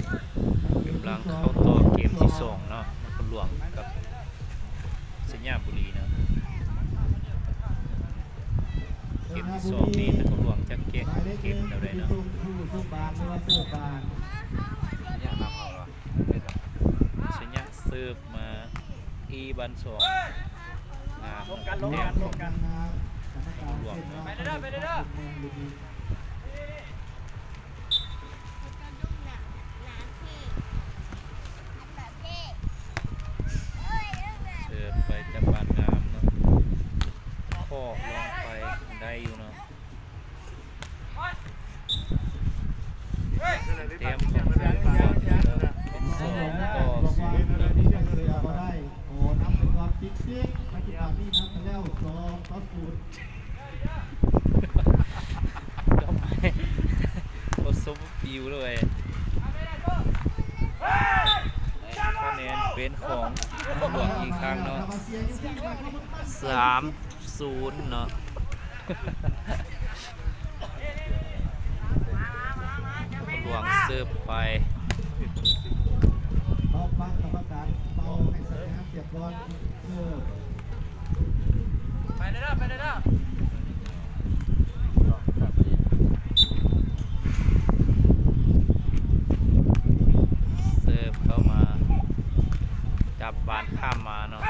ກຳລັງເຂົ້າຕໍ່ເກມທີສອງເນາະ ນະຄອນຫຼວງກັບໄຊຍະບູລີເນາະ. ເກມທີສອງນີ້ ນະຄອນຫຼວງຈະເກມແນວໃດເນາະ. ໄຊຍະເສີບມາ ອີບານສອງ ງາມ ແຕ້ມຂອງນະຄອນຫຼວງເນາະ. ເສີບໄປຈັບບານງາມເນາະ ເຄາະລົງໄປໄດ້ຢູ່ເນາະ. ແຕ້ມຂອງເສືອເປັນສອງຕໍ່ສູນເນາະ. ດອກໄມ້ ໂອ້ ສົມປິວເລີຍ. ຄະແນນເປັນຂອງນະຄອນຫຼວງອີກຄັ້ງເນາະ ສາມສູນເນາະ. ນະຄອນຫຼວງເສີບໄປ ຕ້ອງຟັງກຳມະການເປົ່າໃຫ້ສັນຍານຮຽບຮ້ອຍ ເສີບ ໄປເລີຍເດີ ໄປເລີຍເດີ. ເສີບເຂົ້າມາ ຈັບບານຂ້າມມາເນາະ.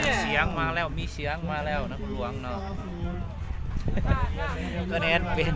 ມີສຽງມາແລ້ວ ມີສຽງມາແລ້ວ ນະຄອນຫຼວງເນາະ. ຄະແນນເປັນ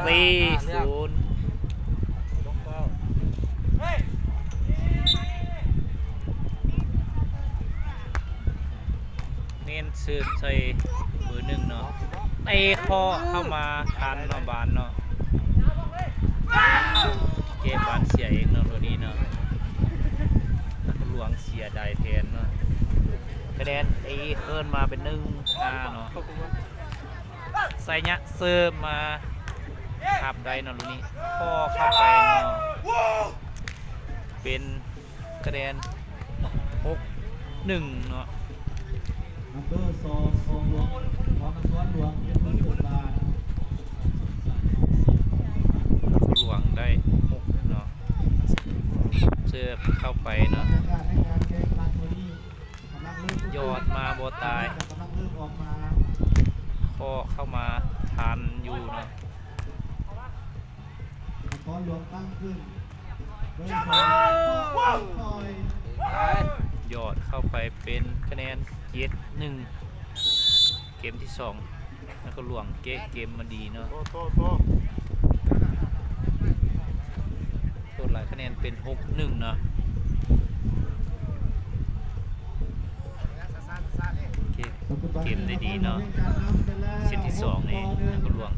ສີ່ສູນ. ເນັ້ນເສີບໃສ່ເບີໜຶ່ງເນາະ ເຕະເຄາະເຂົ້າມາທັນເນາະ ບານເນາະ. ເກມບານເສຍເອງເນາະ ໂລນີ້ເນາະ ນະຄອນຫຼວງເສຍດາຍແທນເນາະ. ຄະແນນຕີຄືນມາເປັນໜຶ່ງຫ້າເນາະ. ໄຊຍະເສີບມາຮັບໄດ້ເນາະ ລູກນີ້ ເຄາະເຂົ້າໄປເນາະ ເປັນຄະແນນຫົກໜຶ່ງເນາະ. ນຳເບີສອງຂອງຫຼວງ ຂອງນະຄອນຫຼວງ ເປັນເບີສິບແປດ ຫຼວງໄດ້ຫົກເນາະ ເສີບເຂົ້າໄປເນາະ ຢອດມາບໍ່ຕາຍ ເຄາະເຂົ້າມາທັນຢູ່ເນາະ. ນະຄອນຫຼວງຕັ້ງຂຶ້ນ ເບີສອງ ຢອດເຂົ້າໄປເປັນຄະແນນເຈັດໜຶ່ງ. ເກມທີສອງ ນະຄອນຫຼວງເກະເກມມາດີເນາະ ໂຕຫຼາຍຄະແນນເປັນຫົກໜຶ່ງເນາະ. ເກມ ເກມໄດ້ດີເນາະ ເຊດທີສອງນີ້ນະຄອນຫຼວງ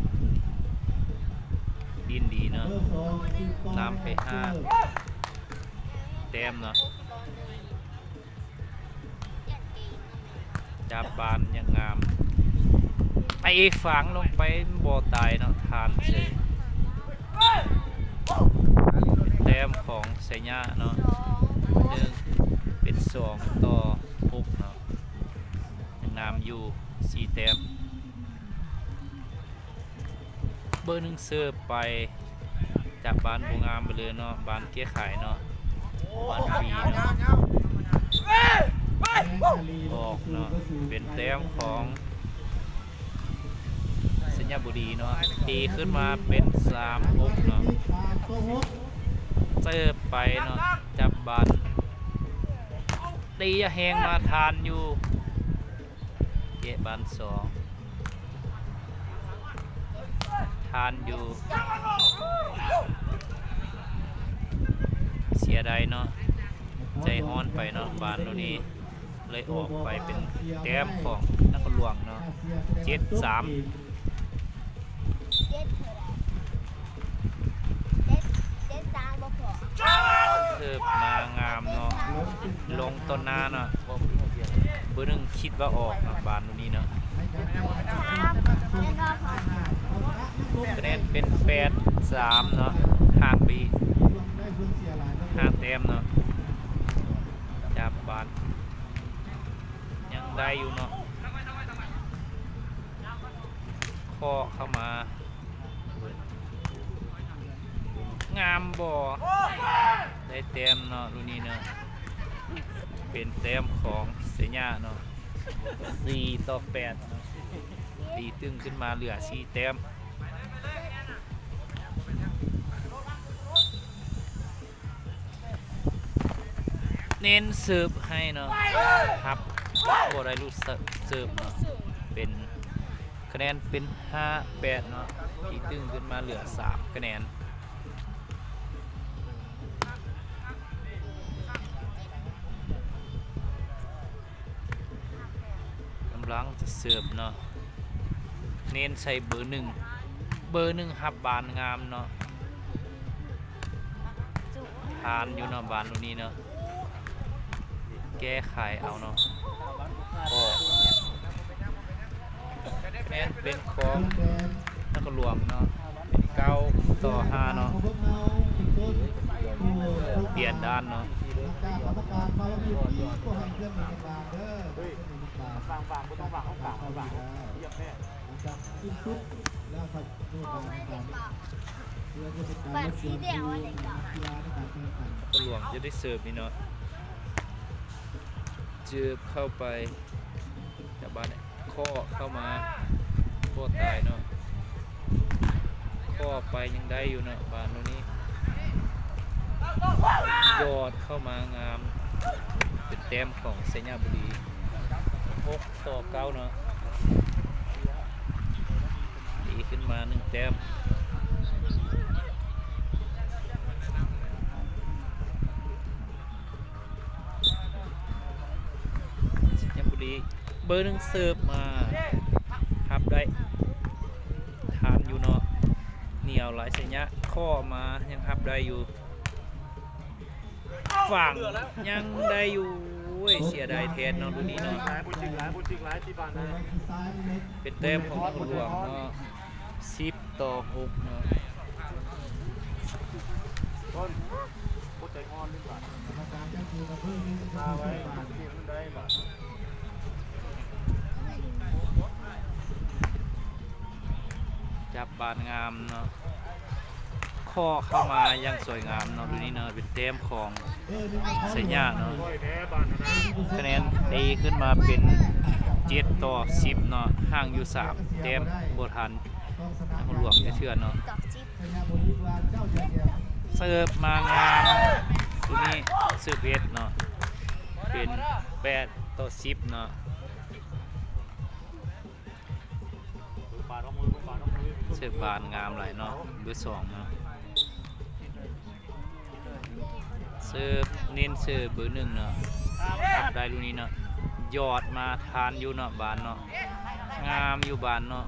ດິ້ນດີເນາະ ນຳໄປຫ້າແຕ້ມເນາະ. ຈັບບານຢ່າງງາມ ເຕະຝັງລົງໄປບໍ່ຕາຍເນາະ ທານເສີຍ. ເປັນແຕ້ມຂອງໄຊຍະເນາະ ໜຶ່ງ ເປັນສອງຕໍ່ຫົກເນາະ ຍັງນຳຢູ່ສີ່ແຕ້ມ. ເບີໜຶ່ງເສີບໄປ ຈັບບານບໍ່ງາມໄປເລີຍເນາະ ບານແກ້ໄຂເນາະ ບານຟຣີເນາະ ອອກເນາະ ເປັນແຕ້ມຂອງໄຊຍະບູລີເນາະ ຕີຂຶ້ນມາເປັນສາມຫົກເນາະ. ເສີບໄປເນາະ ຈັບບານ ຕີຢ່າແຮງມາ ທານຢູ່ ເກະບານສອງ ທານຢູ່ ເສຍດາຍເນາະ ໃຈຮ້ອນໄປເນາະ ບານໂຕນີ້ເລີຍອອກໄປເປັນແຕ້ມຂອງນະຄອນຫຼວງເນາະ ເຈັດສາມ. ເສີບມາງາມເນາະ ລົງຕໍ່ໜ້າເນາະ ເບີໜຶ່ງຄິດວ່າອອກເນາະ ບານໂຕນີ້ເນາະ. ຄະແນນເປັນແປດສາມເນາະ ຫ່າງໄປອີກຫ້າແຕ້ມເນາະ. ຈັບບານຍັງໄດ້ຢູ່ເນາະ ເຄາະເຂົ້າມາ ນຳບໍ່ ໄດ້ແຕ້ມເນາະ ລູກນີ້ເນາະ ເປັນແຕ້ມຂອງໄຊຍະເນາະ ສີ່ຕໍ່ແປດເນາະ ຕີຕຶ້ງຂຶ້ນມາເຫຼືອສີ່ແຕ້ມ. ເນັ້ນເສີບໃຫ້ເນາະ ຮັບບໍ່ໄດ້ລູກເສີບເນາະ ເປັນ ຄະແນນເປັນຫ້າແປດເນາະ ຕີຕຶ້ງຂຶ້ນມາເຫຼືອສາມຄະແນນ. ກຳລັງຈະເສີບເນາະ ເນັ້ນໃສ່ເບີໜຶ່ງ ເບີໜຶ່ງຮັບບານງາມເນາະ ຜ່ານຢູ່ເນາະ ບານລູກນີ້ເນາະ ແກ້ໄຂເອົາເນາະ ອອກ ຄະແນນເປັນຂອງນະຄອນຫຼວງເນາະ ເປັນເກົ້າຕໍ່ຫ້າເນາະ ປ່ຽນດ້ານເນາະ. ນະຄອນຫຼວງຈະໄດ້ເສີບນີ້ເນາະ ເຈີບເຂົ້າໄປ ຈາກບານນີ້ ເຄາະເຂົ້າມາ ໂອ້ ຕາຍເນາະ ເຄາະໄປຍັງໄດ້ຢູ່ເນາະ ບານໂນນີ້ ຢອດເຂົ້າມາງາມ ເປັນແຕ້ມຂອງໄຊຍະບູລີ ຫົກຕໍ່ເກົ້າເນາະ ຕີຂຶ້ນມາໜຶ່ງແຕ້ມ. ໄຊຍະບູລີ ເບີໜຶ່ງເສີບມາ ຮັບໄດ້ ທັນຢູ່ເນາະ ໜຽວຫຼາຍໄຊຍະ ເຄາະມາຍັງຮັບໄດ້ຢູ່ ຝັງຍັງໄດ້ຢູ່ ໂອ້ຍ ເສຍດາຍແທນເນາະ ລູກນີ້ເນາະ ເປັນແຕ້ມຂອງນະຄອນຫຼວງເນາະ ສິບຕໍ່ຫົກເນາະ. ຈັບບານງາມເນາະ ເຄາະເຂົ້າມາຢ່າງສວຍງາມເນາະ ລູກນີ້ເນາະ ເປັນແຕ້ມຂອງໄຊຍະເນາະ ຄະແນນຕີຂຶ້ນມາເປັນເຈັດຕໍ່ສິບເນາະ ຫ່າງຢູ່ສາມແຕ້ມ ບໍ່ທັນນະຄອນຫຼວງຈັກເທື່ອເນາະ. ເສີບມາງາມ ລູກນີ້ເສີບເອັດເນາະ ເປັນແປດຕໍ່ສິບເນາະ ເສີບບານງາມຫຼາຍເນາະ ເບີສອງເນາະ ເສີບ ເນັ້ນເສີບເບີໜຶ່ງເນາະ ຮັບໄດ້ລູກນີ້ເນາະ ຢອດມາທັນຢູ່ເນາະ ບານເນາະ ງາມຢູ່ບານເນາະ.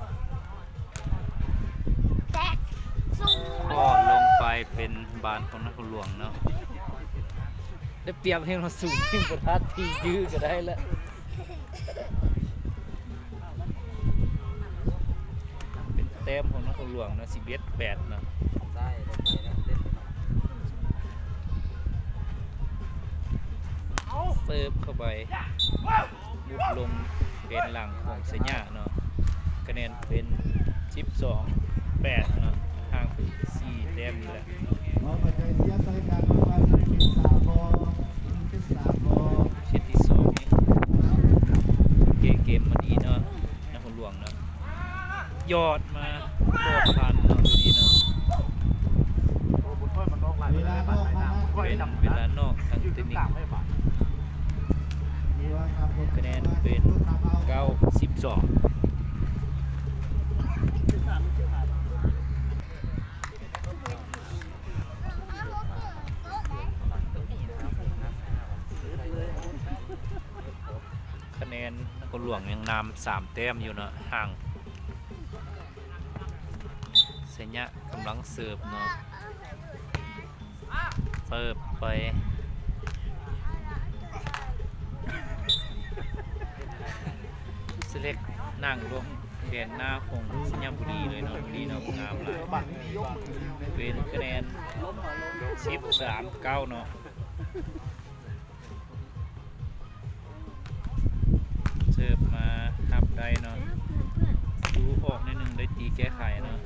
ເຄາະລົງໄປເປັນບານຂອງນະຄອນຫຼວງເນາະ ໄດ້ປຽບແຮງເນາະ ສູງ ບໍ່ທັນທີ່ຢື້ກໍໄດ້ລະ ເປັນແຕ້ມຂອງນະຄອນຫຼວງເນາະ ສິບເອັດແປດເນາະ. ເສີບເຂົ້າໄປ ຫຼຸດລົງເປັນຫຼັງຂອງໄຊຍະເນາະ ຄະແນນເປັນສິບສອງແປດເນາະ ຫ່າງໄປສີ່ແຕ້ມນີ້ແຫຼະ. ເຊດທີສອງນີ້ ແກ້ເກມມາດີເນາະ ນະຄອນຫຼວງເນາະ ຢອດມາ ບໍ່ທັນເນາະ ຕົວນີ້ເນາະ ເປັນເວລານອກທາງເຕັກນິກ ຄະແນນເປັນເກົ້າສິບສອງ. ຄະແນນນະຄອນຫຼວງຍັງນຳສາມແຕ້ມຢູ່ເນາະ ຫ່າງ ໄຊຍະກຳລັງເສີບເນາະ ເສີບໄປ ເຊເລັກນັ່ງລົງແດນໜ້າຂອງໄຊຍະບູລີເລີຍເນາະ ດີເນາະ ງາມຫຼາຍ ເປັນຄະແນນສິບສາມເກົ້າເນາະ. ເສີບມາຮັບໄດ້ເນາະ ດູອອກໜ້ອຍໜຶ່ງ ໄດ້ຕີແກ້ໄຂເນາະ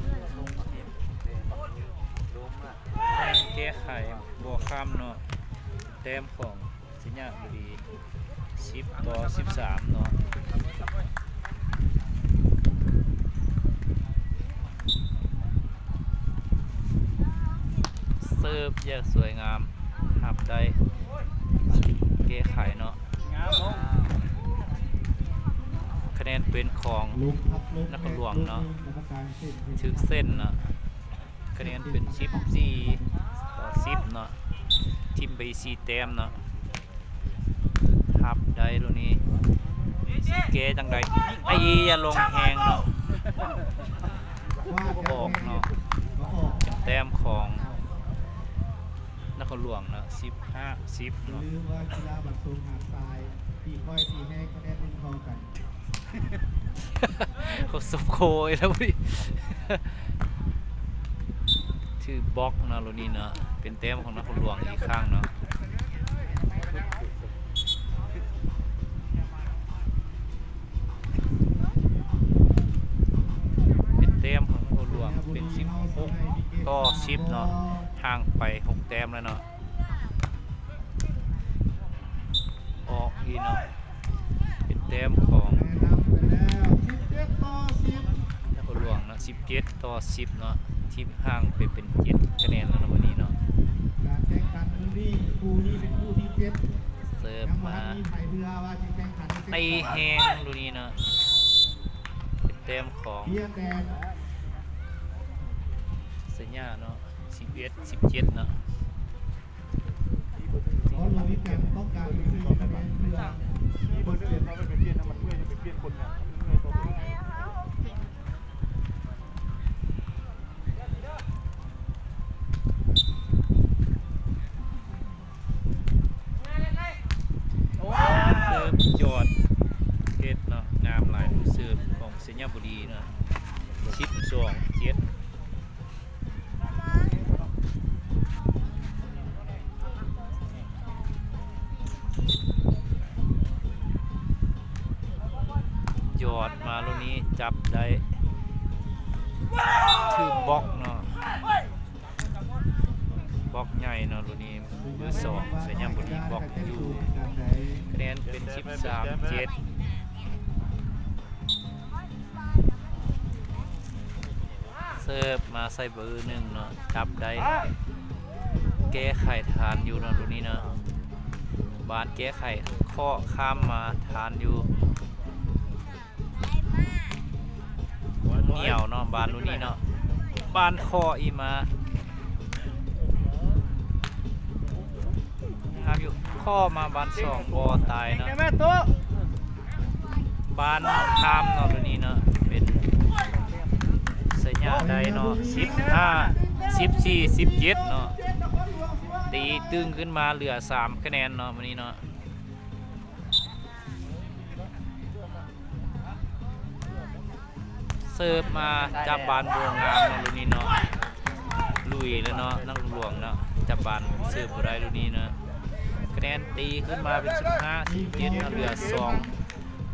ແຮງເກ ໄຂ່ບໍ່ຄຳເນາະ ແຕ້ມຂອງໄຊຍະບູລີ ສິບຕໍ່ສິບສາມເນາະ. ເສີບຢ່າງສວຍງາມ ຮັບໄດ້ ແກ້ໄຂເນາະ. ຄະແນນເປັນຂອງນະຄອນຫຼວງເນາະ ຖືກເສັ້ນເນາະ. ຄະແນນເປັນສິບສີ່ຕໍ່ສິບເນາະ ຖິ້ມໄປສີ່ແຕ້ມເນາະ. ຮັບໄດ້ລູກນີ້ ຊິແກ້ຈັ່ງໃດ? ໄອ້ ຢ່າລົງແຮງເນາະ ອອກເນາະ. ເປັນແຕ້ມຂອງນະຄອນຫຼວງເນາະ ສິບຫ້າສິບເນາະ. ເຂົາສົບໂຄອີກແລ້ວ ຖືບລັອກເນາະ ລູກນີ້ເນາະ. ເປັນແຕ້ມຂອງນະຄອນຫຼວງອີກຄັ້ງເນາະ. ເປັນແຕ້ມຂອງນະຄອນຫຼວງ ເປັນສິບຫົກຕໍ່ສິບເນາະ ຫ່າງໄປຫົກແຕ້ມແລ້ວເນາະ. ອອກອີກເນາະ ເປັນແຕ້ມຂອງນະຄອນຫຼວງເນາະ ສິບເຈັດຕໍ່ສິບເນາະ. ຖິ້ມຫ່າງໄປເປັນເຈັດຄະແນນແລ້ວເນາະ ມື້ນີ້ເນາະ. ການແຂ່ງຂັນມື້ນີ້ ຄູ່ນີ້ເປັນຄູ່ທີເຈັດ ເສີບມາ ຍັງບໍ່ທັນມີໃຜເທື່ອວ່າຊິແຂ່ງຂັນ ຕີແຮງລູກນີ້ເນາະ ເປັນແຕ້ມຂອງໄຊຍະເນາະ ສິບເອັດສິບເຈັດເນາະ. ເພາະເຮົາມີການຕ້ອງການສີ່ຄະແນນເພື່ອເປີເຊັນ ເຮົາໄປປ່ຽນນ້ຳມັນເມື່ອຍ ຢ່າໄປປ່ຽນຄົນງານ ເມື່ອຍຕໍ່ຕົວເອງ. ເສີບຍອດເດັດເນາະ ງາມຫຼາຍ ຜູ້ເສີບຂອງໄຊຍະບູລີເນາະ. ສິບສອງເຈັດ ຢອດມາລູກນີ້ ຈັບໄດ້ ຖືກບລັອກເນາະ ບລັອກໃຫຍ່ເນາະ ລູກນີ້ເບີສອງໄຊຍະບູລີບລັອກຢູ່ ຄະແນນເປັນສິບສາມເຈັດ. ເສີບມາໃສ່ເບີໜຶ່ງເນາະ ຈັບໄດ້ ແກ້ໄຂທັນຢູ່ເນາະ ລູກນີ້ເນາະ ບານແກ້ໄຂ ເຄາະຂ້າມມາທັນຢູ່ ໜຽວເນາະ ບານລູກນີ້ເນາະ ບານເຄາະອີກມາ ງາມຢູ່ ເຄາະມາບານສອງບໍ່ຕາຍເນາະ ບານຂ້າມເນາະ ໂຕນີ້ເນາະ ເປັນໄຊຍະໄດ້ເນາະ ສິບຫ້າ ສິບສີ່ ສິບເຈັດເນາະ ຕີຕຶງຂຶ້ນມາເຫຼືອສາມຄະແນນເນາະ ມື້ນີ້ເນາະ. ເສີບມາຈັບບານບໍ່ງາມເນາະ ລູກນີ້ເນາະ ລຸຍແລ້ວເນາະ ນະຄອນຫຼວງເນາະ ຈັບບານເສີບບໍ່ໄດ້ລູກນີ້ເນາະ ຄະແນນຕີຂຶ້ນມາເປັນສິບຫ້າ ສິບເຈັດເນາະ ເຫຼືອສອງ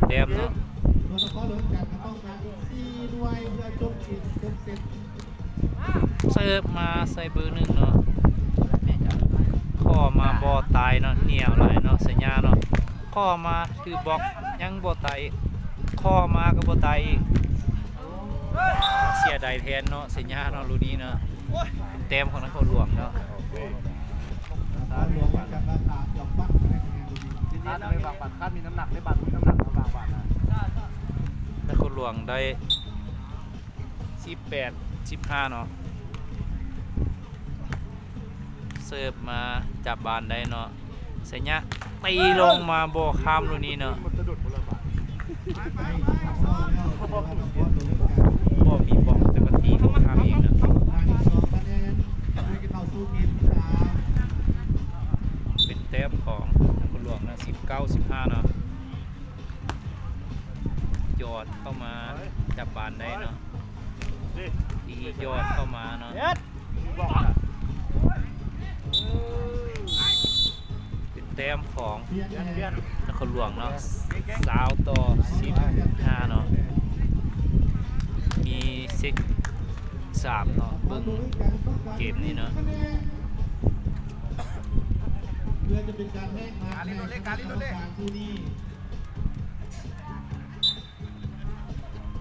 ແຕ້ມເນາະ. ເສີບມາໃສ່ເບີໜຶ່ງເນາະ ເຄາະມາບໍ່ຕາຍເນາະ ໜຽວຫຼາຍເນາະ ໄຊຍະເນາະ ເຄາະມາຖືບລັອກຍັງບໍ່ຕາຍ ເຄາະມາກໍບໍ່ຕາຍອີກ ເສຍດາຍແທນເນາະ ໄຊຍະເນາະ ລູກນີ້ເນາະ ເປັນແຕ້ມຂອງນະຄອນຫຼວງເນາະ. ນະຄອນຫຼວງໄດ້ ສິບແປດ ສິບຫ້າເນາະ ເສີບມາຈັບບານໄດ້ເນາະ ໄຊຍະຕີລົງມາບໍ່ຂ້າມລູກນີ້ເນາະ ບໍ່ມີບລັອກແຕ່ວ່າຕີບໍ່ຂ້າມອີກເນາະ ເປັນແຕ້ມຂອງນະຄອນຫຼວງເນາະ ສິບເກົ້າ ສິບຫ້າເນາະ. ຢອດເຂົ້າມາຈັບບານໄດ້ເນາະ ຕີຢອດເຂົ້າມາເນາະ ເປັນແຕ້ມຂອງນະຄອນຫຼວງເນາະ ຊາວຕໍ່ສິບຫ້າເນາະ ມີເຊັດສາມເນາະ ເບິ່ງເກມນີ້ເນາະ. เพื่อจะเป็นการแห้งมาแห้งกรรมการคู่นี้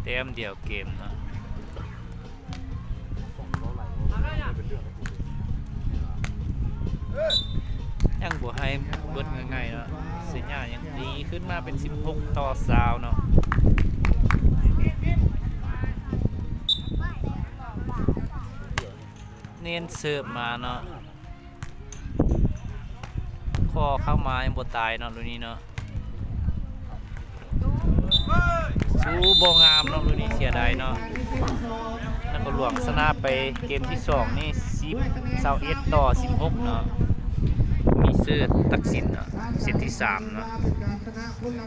ແຕ້ມດຽວເກມເນາະ ຍັງບໍ່ໃຫ້ເບິດງ່າຍໆເນາະ ເຊຍາຍັງຕີຂຶ້ນມາເປັນສິບຫົກຕໍ່ຊາວເນາະ ເນນເສີບມາເນາະ ຂໍເຂົ້າມາຍັງບໍ່ຕາຍເນາະ ລູກນີ້ເນາະ ສູ້ບໍ່ງາມເນາະ ລູກນີ້ເສຍດາຍເນາະ ນະຄອນຫຼວງຊະນະໄປເກມທີສອງນີ້ສິບ ຊາວເອັດຕໍ່ສິບຫົກເນາະ ມີເສີບຕັດສິນເນາະ ເຊດທີສາມເນາະ ເປັນການຊະນະຄົນລະ